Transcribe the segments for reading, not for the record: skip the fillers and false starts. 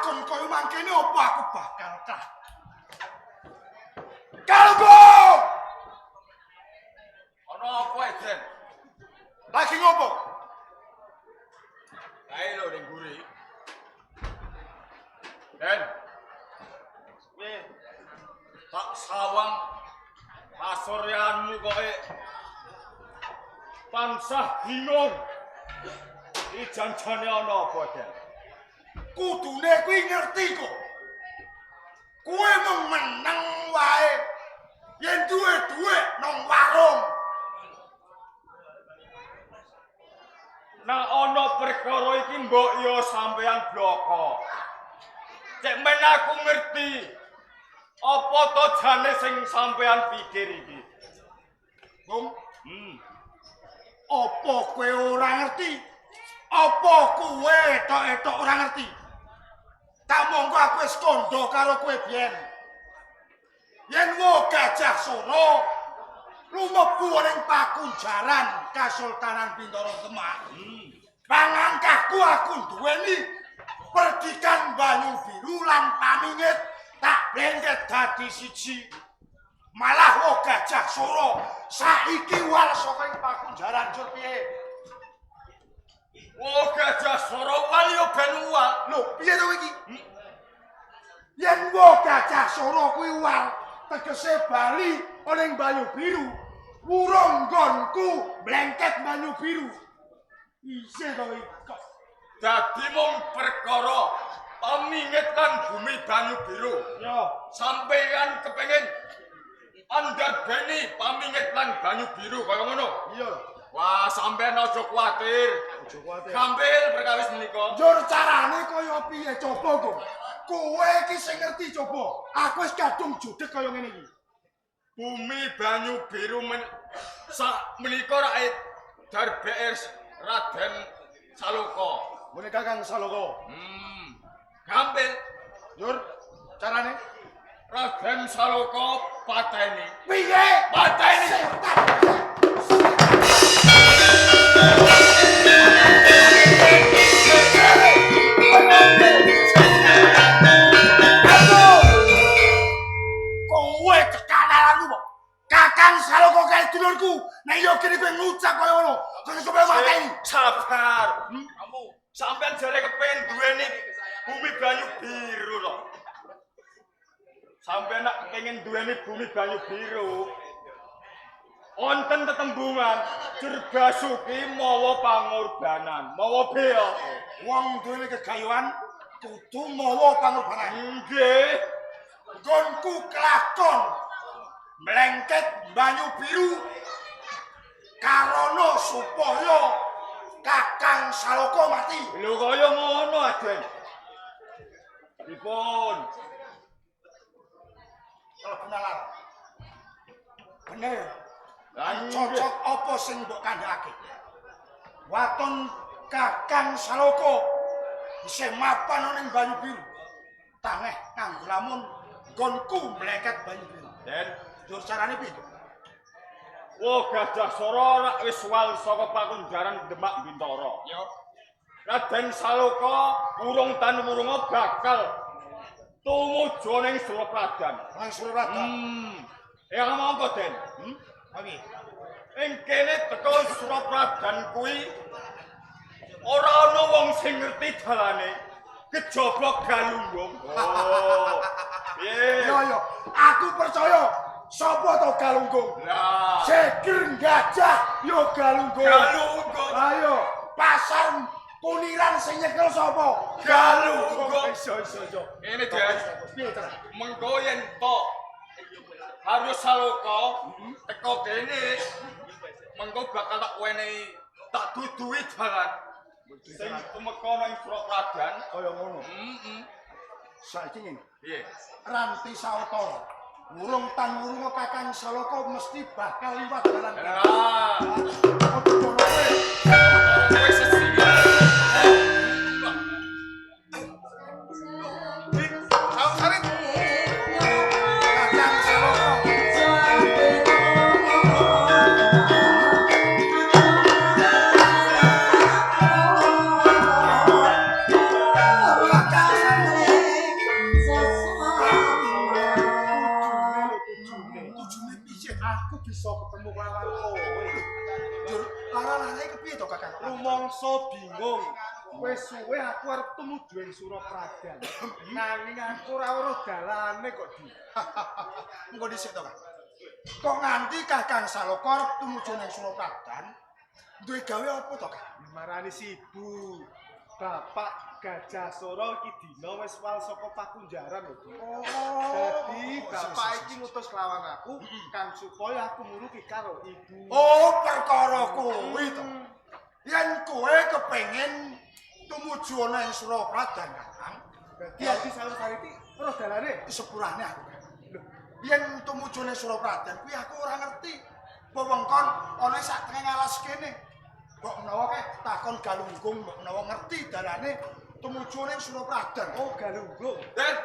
Kelakon kaya mangkene apa aku bakal kalah. Galunggung! Ana apa, Den? Lagi ngopo? Kae lho ning guri. Den. Piye? Tak sawang pasuryanmu koke tansah bingung. Iki janjane ana apa, Den? Kudune kuwi ngerti kok. Kowe mung meneng wae. Yen duwe dhuwit nang warung. Nah ana perkara iki mbok ya sampean bloko. Cek men aku ngerti apa to jane sing sampean pikir iki. Bung, Hmm. apa kowe ora ngerti? Apa kowe etok-etok ora ngerti? Tak monggo aku wis kandha karo kowe biyen. Yen wo Gajah Sora lumebu ning pakunjaran Kasultanan Bintara Demak. Pangangkahku aku duweni perdikan banyu biru lan pamingit tak blengket dadi siji. Malah wo Gajah Sora saiki wal saka ing pakunjaran jur piye? Wo Gajah Sora wal yo ben wal. Lho, piye to iki? Yen wo Gajah Sora kuwi wal, tegese bali ana ing banyu biru. Wurung nggonku blengket banyu biru. Isih to iki kok. Dadi mung perkara pamingit lan bumi banyu biru. Yo, Sampeyan kepengin andarbeni pamingit lan banyu biru kaya ngono. Iya. Wah, sampeyan aja kuwatir. Aja kuwatir. Gampil perkawis menika. Njur carane kaya piye coba, Gong? Kowe iki sing ngerti coba. Aku wis kadung judeg kaya ngene iki. Bumi banyu biru men sak menika rakyat Darbeer Raden Saloka. Ngene Kakang Saloka. Gampil. Njur carane Raden Saloka pateni. Piye? Pateni. Setan. Kowe kekanalanmu kok. Kakang Saloka kae dulurku. Nek yo kene kowe ngucap kaya ngono, terus kowe mateni. Sabar. Kamu sampean jare kepengin duweni bumi banyu biru lho. Sampean nak kepengin duweni bumi banyu biru. Wonten tetembungan Jur Basuki mawa pangorbanan, mawa bea. Wong duweni kegayuhan kudu mawa pangorbanan. Nggih. Nggonku kelakon mlengket banyu biru karana supaya Kakang Saloka mati. Lho kaya ngono, Aden. Dipun. Klebu nalar. Bener. Lah Cocok apa sing mbok kandhakake? Waton Kakang Saloka isih mapan ning banyu biru. Tangeh nganggo lamun nggonku mlengket banyu biru. Den. Njur carane piye? Wah, Gajah Sora rak wis wal saka pakunjaran Demak Bintara. Yo. Raden Saloka urung tan wurunga bakal tumuju ning Surapradan. Nang Surapradan. Ya monggo, Den. Piye? Ing kene teko Surapradan kuwi ora ana wong sing ngerti dalane kejaba Galunggung. Oh. Piye? Yo yo, aku percaya. Sapa to Galunggung? Lah, Seger gajah yo Galunggung. Galunggung. Ayo, pasar Kuniran sing nyekel sapa? Galunggung. Iso iso iso. Ngene, Den. Piye cara? Mengko yen to harus Saloka teko kene mengko bakal tak wenehi tak duduhi dalan sing tumeka nang Surapradan. Kaya ngono. Heeh. Saiki ngene. Piye? Ranti sawetara. Wurung tan wurunga Kakang Saloka mesti bakal liwat dalan. Lah, Padha kowe. kowe sesinggung. Saung Sarit. Kakang Saloka. Kakang Saloka. Bisa ketemu kelawan kowe. Jur, lara-larae kepiye to, Kakang? Rumangsa bingung. Wis suwe aku arep tumuju ing Surapradan. Nanging aku ora weruh dalane kok, Di. Engko dhisik to, Kang. Kok nganti Kakang Saloka arep tumuju ning Surapradan? Duwe gawe apa to, Kang? Marani sibu. Bapak Gajah Sora iki dina wis wal saka pakunjaran lho. Di. Oh. Dadi bapak iki ngutus lawan aku kan supaya aku muruki karo ibu. Oh, perkara kuwi to. Yen kowe kepengin tumuju ana ing Surapradan, Kakang, Dadi Adi Sawung Sariti weruh dalane. sepurane aku. Lho, yen tumuju ning Surapradan kuwi aku ora ngerti. Wewengkon ana sak tengah alas kene. Mbok menawa ke takon Galunggung, mbok menawa ngerti dalane tumuju ning Surapradan. Oh, Galunggung. Den.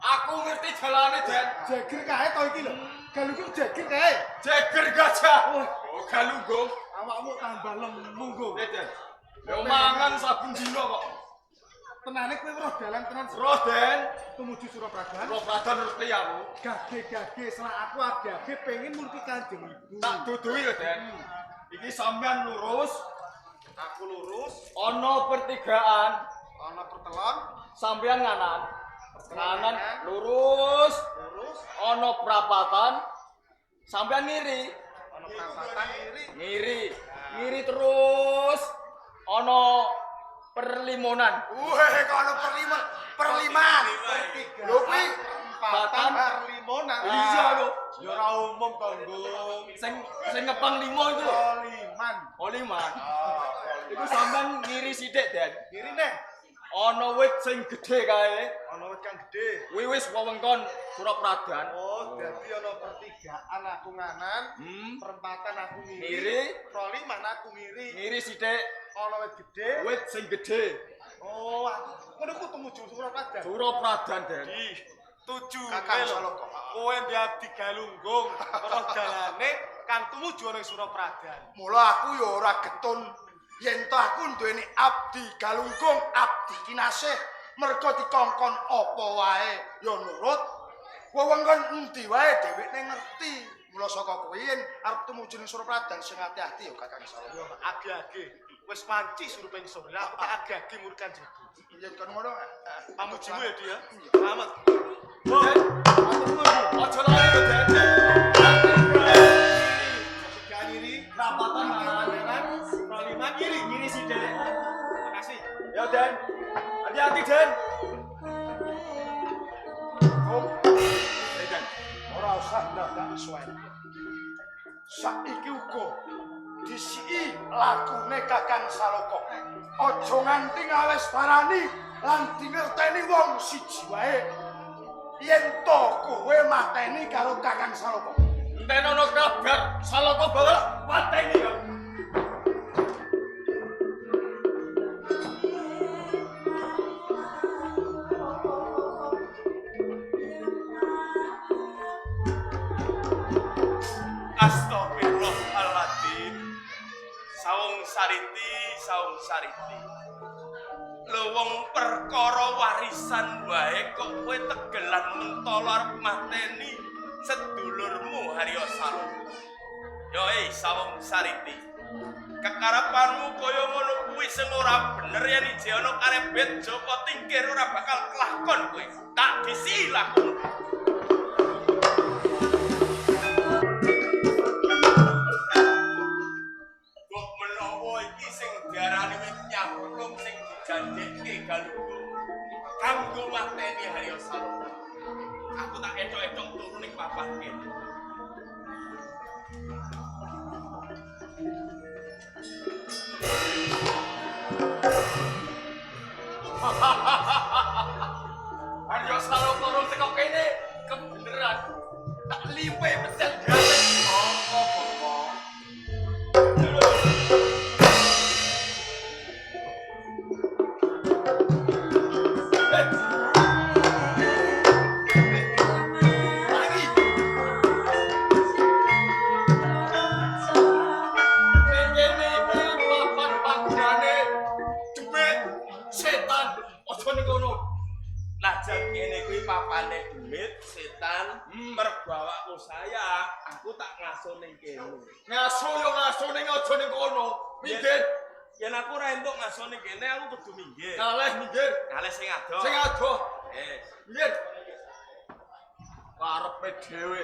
Aku ngerti jalane, Den. Jeger kae to iki lho. Galunggung jeger kae. Jeger gajah. Wah. Oh, Galunggung. Awakmu tambah lemu, Nggo. Eh, Den. Yo mangan saben dina kok. Tenane kowe weruh dalan tenan Roh, Den. tumuju Surapradan. Surapradan ngerti aku. Gage-gage selak aku age-age pengen muruki Kanjeng Ibu. Tak duduhi lho, Den. Iki sampean lurus, Aku lurus, ana pertigaan, ana pertelon, sampean nganan. Nganan lurus, lurus, ana prapatan, sampean ngiri. ana perapatan ngiri. Ngiri, ngiri terus ana perlimonan. Weh, kok ana perlima, perliman. Lho kuwi Perempatan perlimonan. Iya lho. Ya ora umum to, Nggo. Sing sing ngepang limo itu lho. Perliman. Oh lima. Iku sampean ngiri sithik, Den. Ngiri neh, Ana wit sing gedhe kae. ana wit kang gedhe. Kuwi wis wewengkon Surapradan. Oh, dadi ana pertigaan aku nganan, perempatan aku ngiri. Ngiri. Proliman aku ngiri. Ngiri sithik, Ana wit gedhe. wit sing gedhe. Oh, aku ngono ku tumuju Surapradan. Surapradan, Den. Di tujuh Kakang Saloka. Kowe ndi abdi Galunggung, weruh dalane kang tumuju ana ing Surapradan. Mula aku ya ora getun yen to aku duweni abdi Galunggung, abdi kinasih, mergo dikongkon apa wae ya nurut. Wewengkon endi wae dheweke ngerti. Mula saka kuwi yen arep tumuju ning Surapradan sing ati-ati ya Kakang Saloka. Yo age-age wis wanci surupe ingsun. Lah aku tak age-age murid Kanjeng Ibu. Yen kon ngono Pamujimu ya, Di ya. Selamat. Den, aja lali lho, Den. Pertigaan ngiri, Prapatan nganan. nganan, proliman ngiri. Ngiri sithik. Makasih. Ya, Den. Hati-hati, Den. Kom. Eh, Den, ora usah ndadak suwen. Saiki uga disiki lakune Kakang Saloka. Aja nganti ngawestarani lan dingerteni wong siji wae. Yen to kowe mateni karo Kakang Saloka. Enten ana kabar Saloka bakal mateni ya. Astagfirullahaladzim. Sawung Sariti, Sawung Sariti. Lho wong perkara warisan wae kok kowe tegelan mentolo arep mateni sedulurmu Haryo Saloka. Yo Sawung Sariti. Kekarepanmu kaya ngono kuwi sing ora bener yen ije ana karebet Joko Tingkir ora bakal kelakon kowe. Tak disi lakumu. Mbok menawa iki sing diarani wit nyamplung sing dijanjekke Galunggung kanggo mateni Haryo Saloka. Aku tak ethok-ethok turu ning papan kene. Haryo Saloka rung teko kene kebeneran. Tak limpe pecel jase. Apa Bapak? Lagi. Ning kene iki papan panggonane demit setan. Aja ning kono. Najan kene kuwi papane demit, setan, mergo awakku saya, aku tak ngaso ning kene. Ngaso yo ngaso ning aja ning kono. Minggir. Yen aku ora entuk ngaso ning kene, aku kudu minggir. Ngaleh minggir. Ngaleh sing adoh. Sing adoh. Wis. Minggir. Karepe dhewe.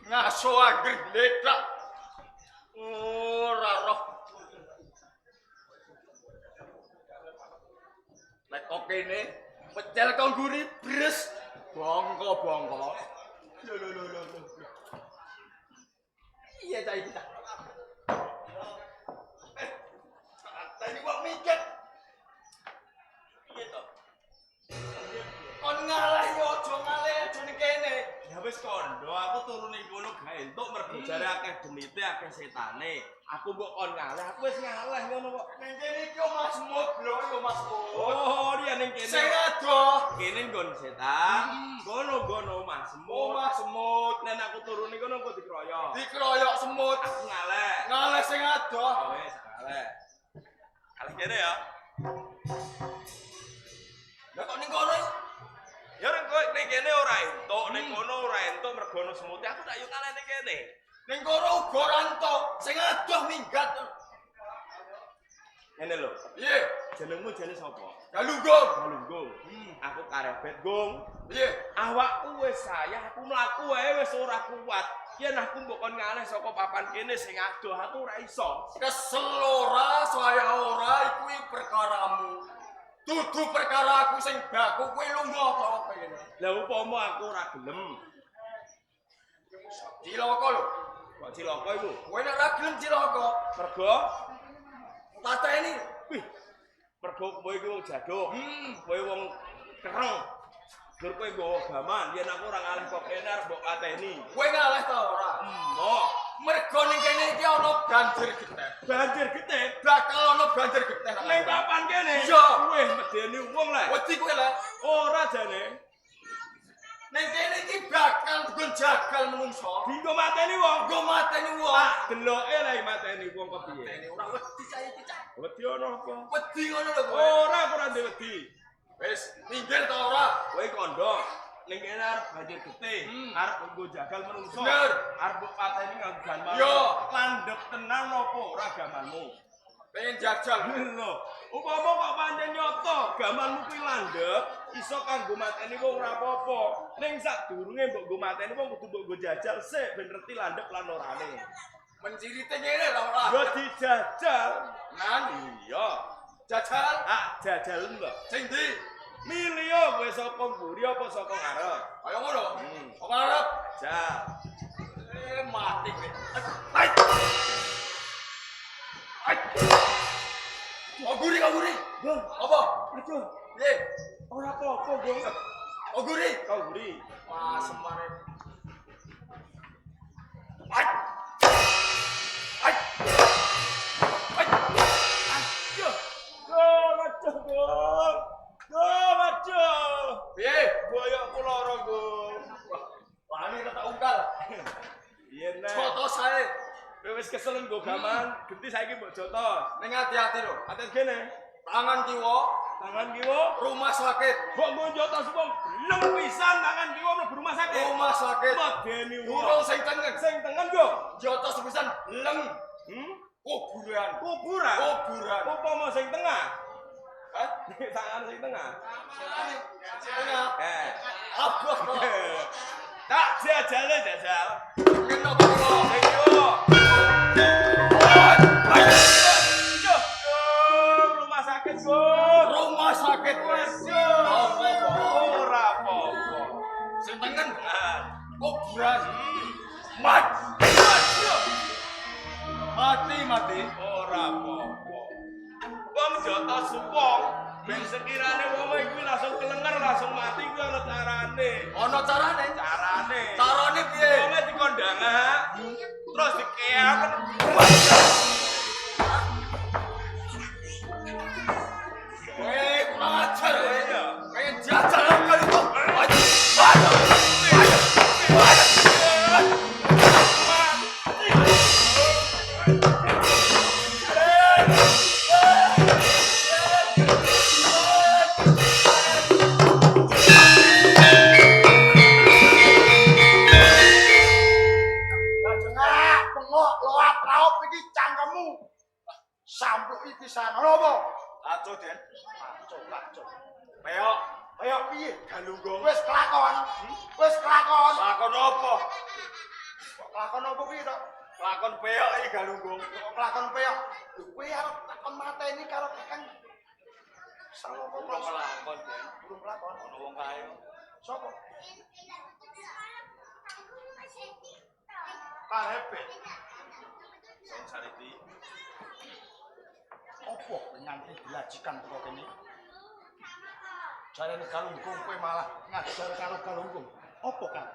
Ngaso angger gletak. Ora roh. Lek kok kene pecel kok ngguri bres bongko-bongko. Lho lho lho lho lho. Iya cah iki cah. Tadi wong mikir. Piye to? Kon ngalah yo aja ngaleh aja ning kene. Ya wis kondo, aku turu ning kono gak entuk mergo jare akeh demite, akeh setane. Aku mbok kon ngaleh, aku wis ngaleh ngono kok. Ning kene iki yo Mas Mut lho yo Mas Mut. Oh, iya ning kene. Sing adoh. Kene nggon setan, kono nggon omah semut. Omah semut. Nek aku turu ning kono engko dikroyok. Dikroyok semut. Aku ngaleh. Ngaleh sing adoh. Oh, wis ngaleh. Ngaleh kene ya. Lah kok ning kono iku? Ya ora kowe ning kene ora entuk, ning kono ora entuk mergo ono semute. Aku tak yo ngaleh ning kene. Ning kono uga ora entuk. Sing adoh minggat. Ngene lho. Piye? Jenengmu jane sapa? Galunggung. Galunggung. Aku karebet, Gung. Piye? Awakku wis sayah, aku mlaku wae wis ora kuat. Yen aku mbok kon ngaleh saka papan kene sing adoh aku ora iso. Kesel ora, saya ora iku perkaramu. Dudu perkara aku sing baku kowe lunga ta apa kene. Lah upama aku ora gelem, Cilaka lho. kok cilaka iku? Kowe nek ora gelem cilaka, Mergo pateni. wih, mergo kowe iki wong jaduk. Kowe wong kereng. Dur kowe nggawa gaman, yen aku ora ngaleh kok kene arep mbok pateni. Kowe ngaleh ta ora? Emoh. Mergo ning kene iki ana banjir getih. Banjir getih Bakal ana banjir getih. ning papan kene. Iya. Wih, medeni wong lah. Wedi kowe lah. Ora jane. Ning kene iki bakal nggon jagal menungso. Dinggo mateni wong. Nggo mateni wong. Tak deloke lah mateni wong kepiye. Mateni ora wedi cah iki cah. Wedi ana apa? Wedi ngono lho kowe. Ora aku ora ndek wedi. Wis, minggir ta ora? Kowe kandha ning kene arep banjir getih, arep nggo jagal menungso. Bener. Arep mbok pateni nganggo gaman. Iya. Landhep tenan apa ora gamanmu? Pengen jajal. Lho, upama kok pancen nyata gamanmu kuwi landhep, iso kanggo mateni wong ora apa-apa. Ning sadurunge mbok nggo mateni wong kudu mbok nggo jajal sik ben ngerti landhep lan orane. Mencirite ngene lah ora. Yo dijajal. Nan Iya. jajal Ah, jajalen lho. sing ndi? Milih kowe saka mburi apa saka ngarep? Kaya ngono. Apa arep? Jajal. Mati kowe. Ai. Ai. Oh guri, oh guri. Gong, Apa? aduh, Piye? ora apa-apa, Gong. Oh guri. Kau mburi. Wah, semare. Ai. Ai. Ai. Aduh. Gong, aduh, Gong. Gong, aduh. Piye? Boyokku lara, Gong. Wah, wani tak ungkal. Iya, nek. Jotos ae. Kowe wis kesel nggo gaman, genti saiki mbok jotos. Ning ati-ati lho. Atas kene, Tangan kiwa, tangan kiwa, rumah sakit. mbok nggo jotos wong bleng pisan tangan kiwa mlebu rumah sakit. Rumah sakit. Medeni wong. Durung sing tengen. Sing tengen, Gong. Jotos pisan leng kuburan. Kuburan. Kuburan. Upama sing tengah. Hah? Tangan sing tengah. Tengah. Eh. Abah kok. Tak jajale jajal. Tengen apa kiwa? Sing kiwa. Aduh, Gong, rumah sakit, Gong. Rumah sakit. Waduh. Apa-apa. Ora apa-apa. Sing tengen Nah, kuburan. Mati. Waduh. Mati mati. Ora apa-apa. Wong jotos wong ben sekirane wong kuwi langsung kelenger langsung mati kuwi ana carane. Ana carane. Carane. Carane piye? Wonge dikondangak terus dikeaken. Kowe kurang ajar kowe. Iya. Pengen jajal kali itu. Piye? Galunggung. Wis kelakon. Wis kelakon. Lakon apa? Kok kelakon apa piye to? Lakon peyok iki Galunggung. Kok kelakon peyok? Lho kowe arep takon mateni karo Kakang Saloko. Urung kelakon, Den. Urung kelakon. Ono wong kae. Sopo? Karepe. Sawung Sariti. Opo kowe nganti dilajikan teko kene? Jarene Galunggung kowe malah ngajar karo Galunggung. Apa, Kang?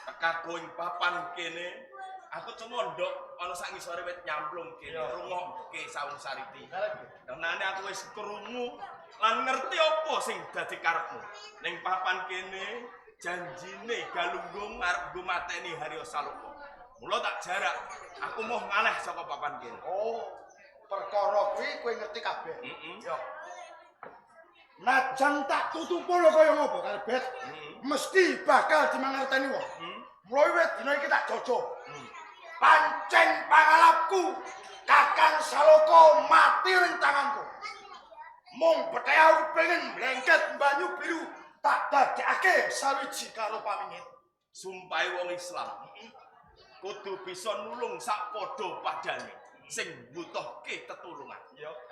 Tekaku ing papan kene. Aku cemondok ana sak ngisore wit nyamplung kene rungokke Sawung Sariti. Karepe. Tenane aku wis krungu lan ngerti apa sing dadi karepmu. Ning papan kene janjine Galunggung arep nggo mateni Haryo Saloka. Mula tak jarak, aku moh ngaleh saka papan kene. Oh, perkara kuwi kowe ngerti kabeh. Heeh. Yo. Najan tak tutupo lho kaya ngopo Karebet, mesti bakal dimangerteni wong. Mulai wit dina iki tak jojo. Pancen pangalapku Kakang Saloko mati ning tanganku. Mung bethe aku pengen mlengket banyu biru tak dadekake sawiji karo pamingit. Sumpahe wong Islam kudu bisa nulung sak padha padane sing mbutuhke tetulungan.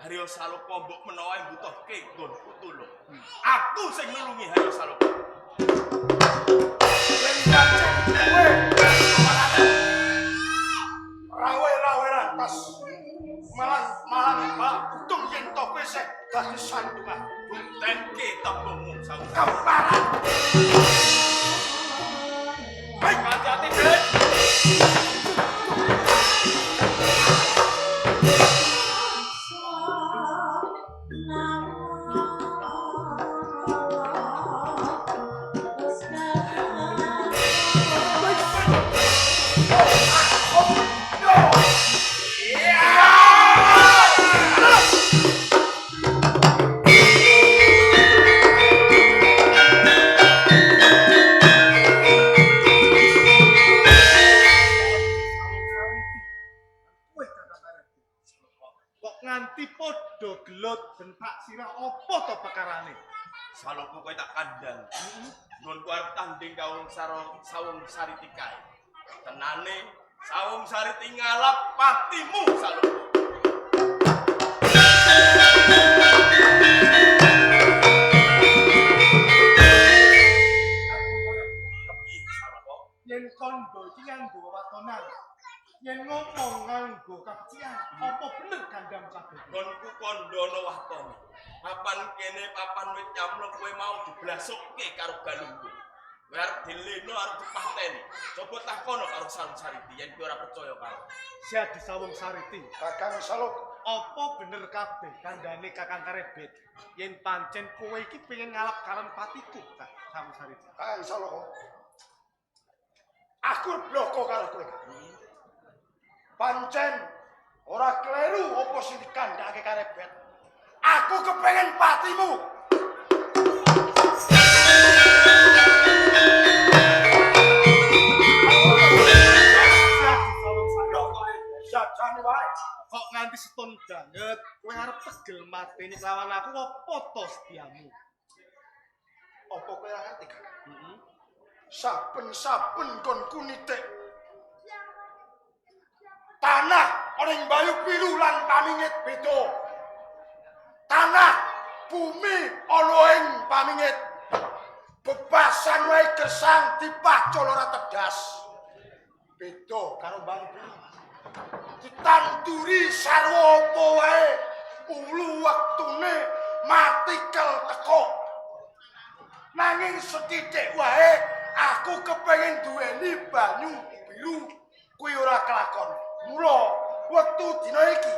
Haryo Saloka mbok menawa mbutuhke nggonku tulung. Aku sing nulungi Haryo Saloka. Yen pancen kowe rawe-rawe rantas malang-malang bak untung yen to kowe sing dadi sandungan. Buktenke tembungmu Sawung. Keparat. Baik, hati-hati, Den. Sawung Sariti. Kowe Kakang Karebet. Kok nganti padha gelut bentak sirah apa to perkarane? Saloka kowe tak kandhang. Nggonku arep tanding karo Sawung Sariti kae. Tenane Sawung Sariti ngalap patimu Saloka. Kepiye Saloka? Yen kondo iki nganggo wewatonan. Yen ngomong nganggo kabecikan, apa bener kandhang kabeh? Nggonku kandha ana watone. Papan kene papan wit nyamlung kowe mau diblasukke karo Galunggung. Kowe arep dileno arep dipateni. Coba takono karo Sawung Sariti yen kowe ora percaya karo. Siadi Sawung Sariti, Kakang Saloko apa bener kabeh kandhane Kakang Karebet? Yen pancen kowe iki pengen ngalap karen patiku, Kak Sawung Sariti. Kakang Saloko. Aku bloko karo kowe. Kang. Pancen ora kleru apa sing dikandhake Karebet. Aku kepengen patimu. Siadi Sawung Sariti. Jajane wae. Kok nganti setun banget, kowe arep tegel mateni lawan aku apa to setiamu? Apa kowe ora ngerti, Kakang? Saben-saben nggonku nitik tanah ana ing Bayu Biru lan Pamingit beda. Tanah bumi ana ing Pamingit. Bebasan wae gesang dipacul ora tedas. Beda karo Bayu Biru. Ditanduri sarwa apa wae, ulu wektune matikel teko. Nanging sethithik wae aku kepengin duweni banyu biru kuwi ora kelakon. Mula wektu dina iki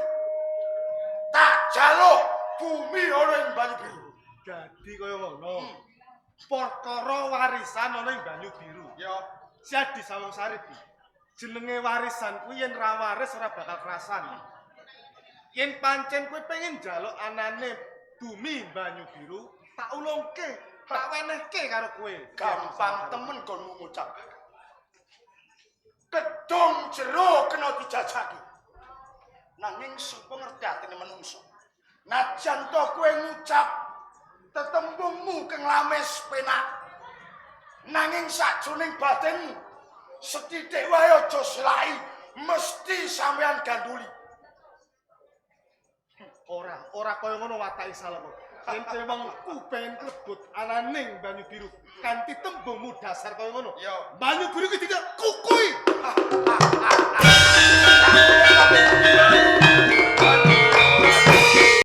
tak jaluk bumi ana ing banyu biru. Dadi kaya ngono. Perkara warisan ana ing Banyu Biru. Ya, Siadi Sawung Sariti. Jenenge warisan kuwi yen ra waris ora bakal kerasan. Yen pancen kowe pengen njaluk anane bumi Banyu Biru, tak ulungke, tak wenehke karo kowe. Gampang temen nggonmu ngucap. Kedung jero kena dijajaki. Nanging sapa ngerti atine menungso. Najan to kowe ngucap Tetembungmu keng lames penak. Nanging sakjroning batinmu sethithik wae aja selai, mesti sampean ganduli. Ora, ora kaya ngono watake Saloko. Yen cewengku pengen klebut ananing Banyu Biru kanthi tembungmu dasar kaya ngono. Iya. Banyu Biru ki tidak kukui.